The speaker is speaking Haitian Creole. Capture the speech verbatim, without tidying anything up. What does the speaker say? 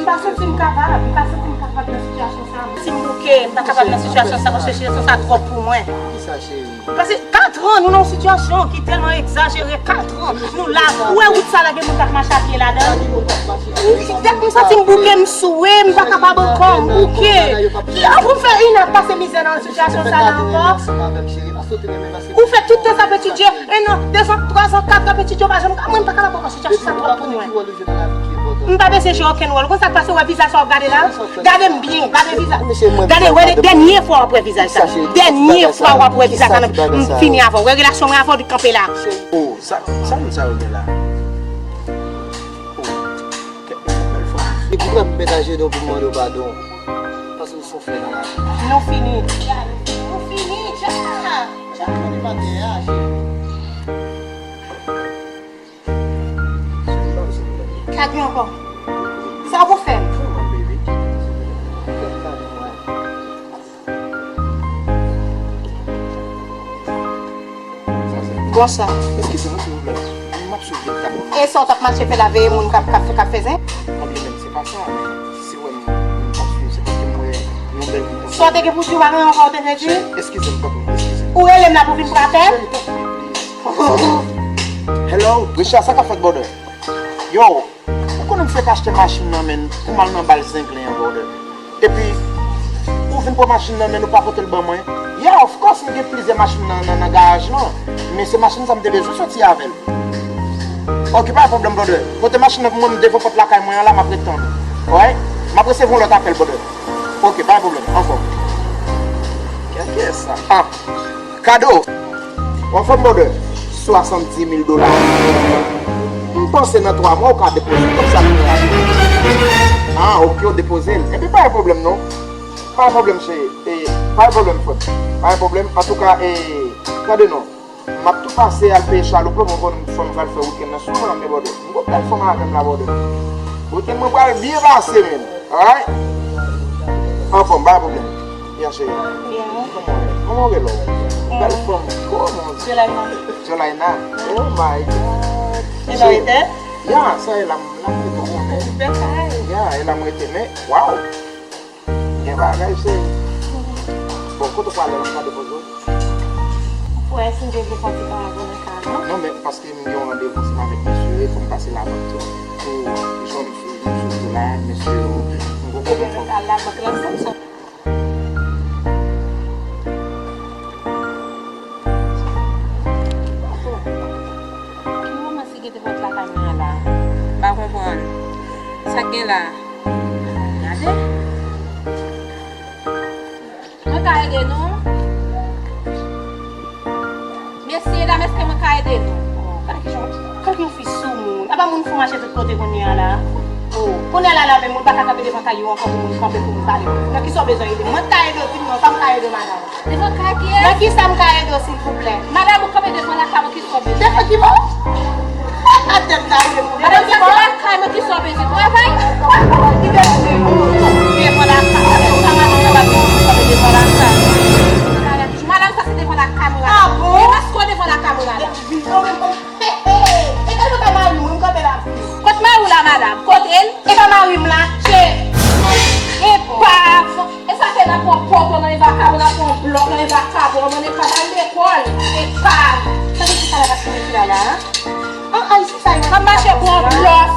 M pa santi m kapab, m pa santi m kapab nan sitiyasyon sa. Si m bouke, m pa kapab nan sitiyasyon sa, paske sitiyasyon sa twòp pou mwen. Kisa, cheri? Paske katran, nou nan yon sitiyasyon ki tèlman egzajere, katran, nou la, ou wè wout sa la gen moun k ap mache a pye ladan l? Dèk m santi m bouke, m soure, m pa kapab ankò, m bouke. Ki, an pou m fè, Ina ap pase mizè nan sitiyasyon sa la ankò? Ou fè tout tan sa ap etidye, en an, de zan, twa zan, kat zan ap etidye, ou pa janm, mwen m pa kapab ankò, sitiyasyon sa twòp pou mwen. M pa bezwen jwe okenn wòl. Ou konn sa k pase, ou wè vizaj sa w ap gade la? Gade m byen, gade vizaj. Gade, wè, dènye fwa w ap wè vizaj sa. Dènye fwa w ap wè vizaj sa. M fini avè w. Wè relasyon mwen avè w li kanpe la. Oh, sa, sa moun sa yo gen la? Oh, kèt, bèl fanm. E poukisa m mete ajenou pou m mande w padon? Paske w se yon frè nan lavi. Nou fini. Nou fini, dja. Dja, nou fini maten an, cheri. Sa gen ankò? Sa w pou fè m? Bon sa. Eskize m, silvouplè. M ap swiv de tab. E sa w t ap mache fè la, veye moun k ap, k ap, k ap fè zen? Anben menm, se pa sa, men si w wè m, m t ap swiv, se paske m wè yon bèl moun konsa. Sa w te gen pou di w pa gen ankò, w te vle di? Eskize m, tanpri, eskize m. Ou rele m la pou vin pran apèl? Cheri, tanpri, please. Hello, Richard, sa k ap fèt, brother? Yo, ou konnen m fèk achte machin nan men pou m al nan bal Zenglen an, brother. Epi, ou vin pran machin nan men ou pa pote l ban mwen. Yeah, of course, m gen plizyè machin nan, nan, nan garaj lan. Men se machin sa m te bezwen soti avè l. Ok, pa gen pwoblèm, brother. Pote machin nan pou mwen, m devan pòt lakay mwen an la, m ap ret tann ou. Alright? M ap resevwa yon lòt apèl, brother. Ok, pa gen pwoblèm. Anfòm. Kèlkèsa. Ah. Kado. W anfòm, brother? Swasanndis mil dola. M panse nan twa mwa ou ka depoze kòb sa pou mwen. Ah, ok, ou depoze l. Epi pa gen pwoblèm non. Pa gen pwoblèm, cheri. E, pa gen pwoblèm, frè m. Pa gen pwoblèm. Antouka, e, tande non. M ap tou pase al peye chaloup lan, mwen konnen fò m pral fè wikenn nan sou lanmè, brother. M gon bèl fanm avè m la, brother. Wikenn mwen pral byen pase, menm. Alright? Anfòm, pa gen pwoblèm. Byen, cheri. Byen. Kòman w ye? Kòman w rele w? Bèl fanm. Oh, mon Dieu. Jolaina. Jolaina. Oh, my God. E la w rete? Ya, sa e la m, la m rete, w konnen. Ou bèl kay. Ya, e la m rete, men, waw. Gen bagay, cheri. Bon, kote w prale la, m ka depoze w? Ou kwè si m te vle fè yon ti tan avè w nan kay la? Non, men paske m gen yon randevou ansanm avèk mesye, fò m pase labank tou. Pou jan m sou, m sou tou la, mesye yo, m gon pwoblèm. Al labank la ansanm, sa. Ki manman si gen te vant lakay mwen an la? M pa konprann. Sa k gen la? Gade. Mwen ka ede nou? Mesye dam, èske mwen ka ede nou? Oh, gade ki jan, gade yon fi soumoun. Apa moun fou mache tout kote kounye a la? Oh, kounye a la, la menm, moun pa ka kanpe devan kay yo ankò pou moun kanpe pou moun pale. Nan kisa w bezwen ede? Mwen ka ede w, di m non, sa m ka ede w, madanm? Devan kay kiyès? Nan kisa m ka ede w, silvouplè? Madanm, ou kanpe devan lakay mwen, kisa w bezwen? Devan ki bò? Tèt la, wi, devan ki bò? Madanm, sa se lakay mwen, kisa w bezwen? Travay? Devan lakay mwen, sa madanm nan pa bezwen kanpe devan lakay mwen. Madanm, sa se devan lakay mwen, madanm. Ah bon? E paske w devan lakay mwen, madanm. E gade kòman mari mwen kanpe la. Kot mari w la, madanm? Kote l? E pa mari m la, se. Epav! E sa fè n ap pran pòtò nan men vakabon, n ap pran blòf nan men vakabon, mwen epav, al lekòl, epav! Tande ki sa la ap fè sila la, a? An, Ayisyen sa yo. K ap mache pran blòf,